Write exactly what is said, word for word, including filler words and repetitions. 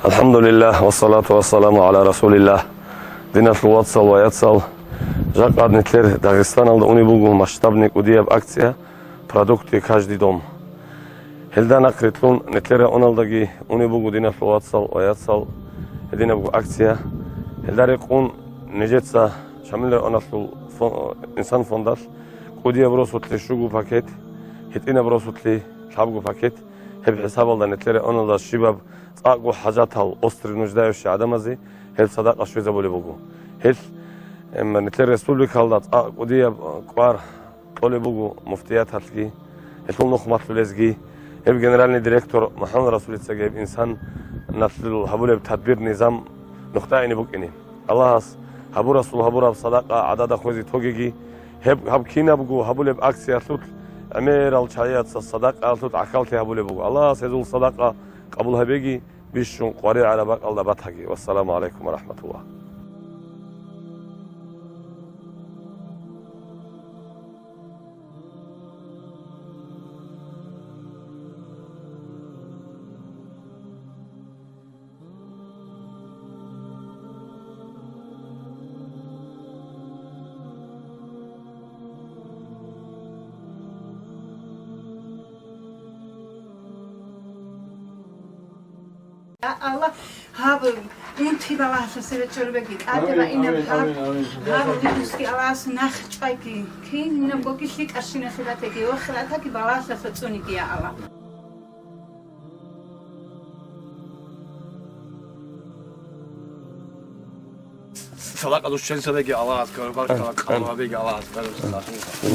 Алхамдулиллагь, вассалату вассаламу гӀала расулиллагь. Диналъул вацал ва яцал, жакъа нилъер Дагъистаналда унеб буго масштабный кӀудияб акция «Продукты каждый дом». Гьелда нахърилълъун нилъер районалдаги унеб буго, диналъул вацал ва яцал, гьединабго акция. Гьелда рекъун нижеца Шамил районалъул фон-, Инсан фондалъ кӀудияб росулъе щуго пакет, гьитӀинаб росулъе лъабго пакет, гьеб хӀисабалда нилъер районалда щибаб цӀакъго хӀажатал, острый нуждающий гӀадамазе гьеб садакъа щвезабулеб буго. Гьел, эм, нилъер республикалда цӀакъ кӀудияб, э, кӀвар кьолеб буго муфтияталъги, гьелъул нухмалъулезги, гьеб генеральный директор МухӀаммад Расулицаги гьеб инсаналъул гьабулеб тадбир-низам нухда ине букӀине. Аллагьас гьабурасул гьабураб садакъа гӀадада хвезе тогеги, гьеб, гьаб кинабго гьабулеб акциялъулъ гӀемерал чагӀияца садакъаялъулъ гӀахьаллъи гьабулеб буго. Аллагьас гьезул садакъа къабул гьабеги, бищун къваригӀараб бакӀалда батаги. Вассаламу гӀалайкум ва рахӀматуллагь. Я Аллагь, гьаб унти балагьалъусе речӀчӀорбеги, тӀаде Амин, баинаб амин, гьаб, амин, амин. Гьаб вирусги Аллагьас нахъчӀвайги, кинабгоги лъикӀабщиналъе батеги, ва хиратаги балагьалъуса цӀуниги, я Аллагь. Садакъа дус чен садаги Аллагьас ккараб, баркала, къабул гьабеги Аллагьас ккараб.